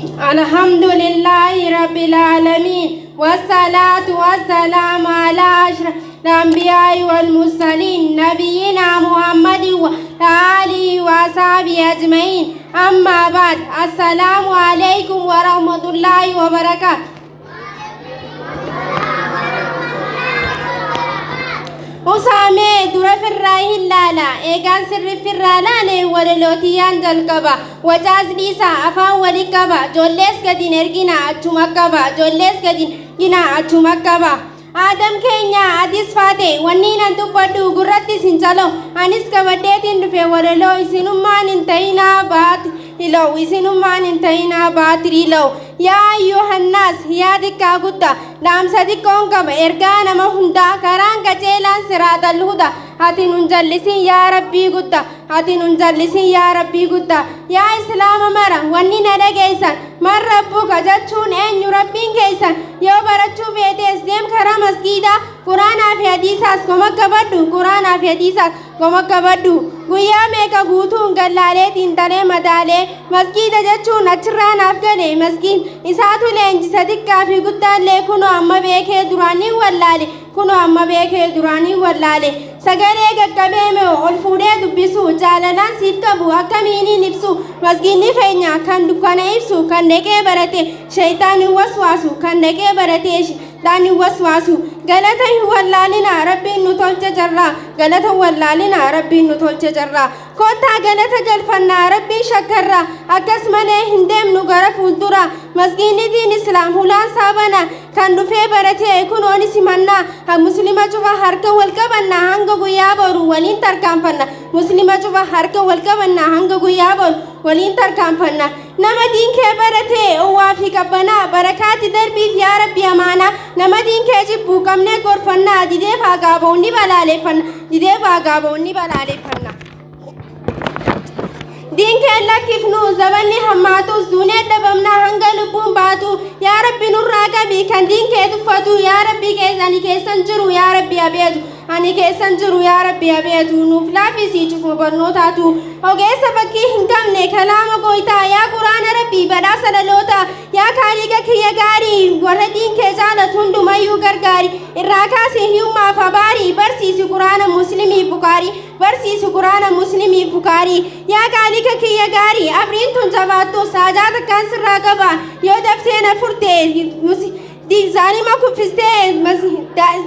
Alhamdulillahi Rabbil Aalamiin. Wassalaatu wassalaamu alaa ashrafil anbiyaa'i wal mursaliin nabiyyinaa Muhammadin wa aalihi wa asxaabihi ajma'iin. Ammaa ba'd. Assalaamu alaikum wa rahmatullaahi wa barakaatu. Usaamee dura firraa hin laala eegaan sirri firraa laale walalootiyyaan jalqaba wacaas dhiisa afaan wali qaba joollees gadin ergina achuma qaba joollees gadin ergina achuma qaba. Aadam keenya atis faate wanni nan dubbadhu gurrattis hin calo anis qabadheetiin dhufe walaloo isinummaan hin ta'inaa baati low isinummaan hin ta'inaa baatirii low. Yaa ayyuhannaas yaa xiqqaa guddaa dhaamsa xiqqoon qaba ergaa nama hundaa karaan qajeelaan siraatal huda ati nun jallisin yaa rabbii guddaa ati nun jallisin yaa rabbii guddaa. Yaa islaama mara wanni na dhageessan man rabbuka jechuun eenyu rabbiin keessan yoo barachuu feetes deem karaa masgiidaa quraanaa fi hadiisaas goma qabadhu quraanaa fi hadiisaas goma qabadhu. Guyyaa meeqa guutuun gallaaleetiin talee madaalee masgiida jechuun achirraa naaf gale masgiin isaatu leenjisa xiqqaa fi guddaallee kunoo amma beekee duraanii wallaale kunoo amma beekee duraanii wallaale. Sagalee qaqqabee moo ol fuudhee dubbisu jaalalaan siif qabu akkamiiniin ibsu masgiinni keenya kan dukkana ibsu kan dhaqee barate shaytaan hin waswaasu kan dhaqee barate shaytaan hin waswaasu. Galata hin wallaalina rabbiin nu tolche jarraa galata hin wallaalina rabbiin nu tolche jarraa kottaa galata galfannaa rabbiin shakkarraa akkas malee hin deemnu gara fuuldura masgiinni diin islaam hulaan saabana kan dhufee baratee kunoon simannaa muslima cufa harka wal qabannaa hanga guyyaa boru waliin tarkaanfanna muslima cufa harka wal qabannaa hanga guyyaa boru waliin tarkaanfanna. Nama diin kee baratee owwaa fi qabbanaa barakaatti darbiif yaa rabbi amaanaa nama diin kee jibbuu qabnee gorfannaa dideef haa gaaba'u ni balaaleffanna dideef haa gaaba'u ni balaaleffanna. Diin kee lakkifnu zabanni hammaatus duunee dhabamnaa hanga lubbuun baatu yaa rabbi nurraa qabi kan diin kee tuffatu yaa rabbi keessa ani keessan jiru yaa rabbi abeetu ani keessan jiru yaa rabbi abeetu nuuf laaffisii cufu barnootaatu ogeessa fakkii hin qabne kalaama gooytaa yaa quraana rabbii badhaasa dhaloota yaa kaaliqa kiyya gaarii warra diin kee jaalatu hundumayyuu gargaari irraa kaasee hiyyummaaf abaarii barsiisi quraana muslimii bukaarii barsiisi quraana muslimii bukaarii yaa kaaliqa kiyya gaarii abriin tun jabaattu saajaa takkaan sirraa qaba yoo daftee na furte zaalima kuffistee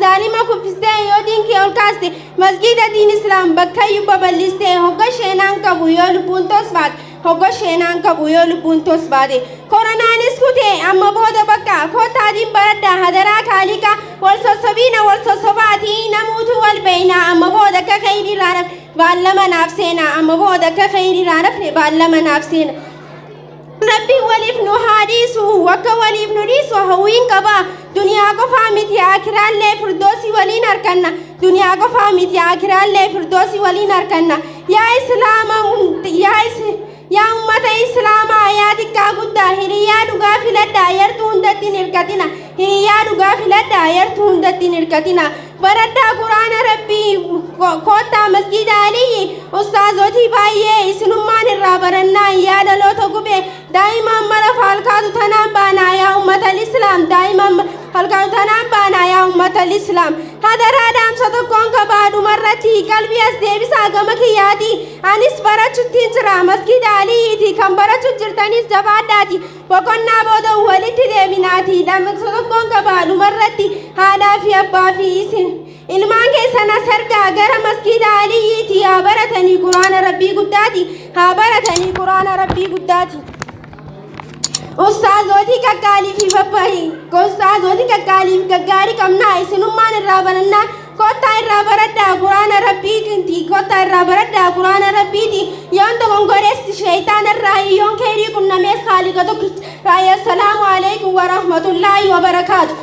zaalima kuffistee yoo diin kee ol kaaste masgiida diin islaam bakkayyuu babal'istee hogga sheenaan qabu yoo lubbuun tos baate hogga sheenaan qabu yoo lubbuun tos baate koronaanis kutee amma booda bakka kottaatiin baradhaa hadaraa kaaliqa wal sossobiina wal sossobaatii namuutu wal beeynaa amma booda akka khayrii irraa baallama naaf seenaa amma booda akka khayrii irraa nafne baallama naaf seena. Rabbiin waliif nu haa dhiisu akka waliif nu dhiisu hawwiin qaba duniyaa qofaa miti akiraallee firdoosii waliin harkanna duniyaa qofaa miti akiraallee firdoosii waliin harkanna. Yaa islaama yaa ummata islaamaa yaa xiqqaa guddaa hiriyaa dhugaa filadhaa yartuu hundatti hin hirkatina hiriyaa dhugaa filadhaa yartuu hundatti hin hirkatina. Baradhaa quraana rabbii koottaa masgiida aliyyi ustaazotii baay'ee isinummaan irraa barannaa yaa dhaloota gubee daa'imaan mara falkaatu tanaan baanaa yaa ummata islaam daa'imaan falkaatu tanaan baanaa yaa ummata islaam. Hadaraa dhaamsa tokkoon qabaa dhumarratti qalbii as deebisaa gama kiyyaati anis barachuttiin jira masgiida aliyyiiti kan barachu jirtanis jabaadhaati boqonnaa booda walitti deebinaati dhaamsa tokkoon qabaa dhumarratti haadhaa fi abbaa fi isin ilmaan keessan as ergaa gara masgiida aliyyiiti haa baratanii quraana rabbii guddaati haa baratanii quraana rabbii guddaati. Ustaazotii qaqqaalii fi babbarii ustaazotii qaqqaalii fi gaggaarii qabnaa isinummaan irraa barannaa kottaa irraa baradhaa quraana rabbiiti kottaa irraa baradhaa quraana rabbiiti yoon dogongorees sheeytaana irraa yoon keerii qunnamees haaliqa tokkicha raayya. Assalaamu alaikum warahmatullaahi wabarakaatu.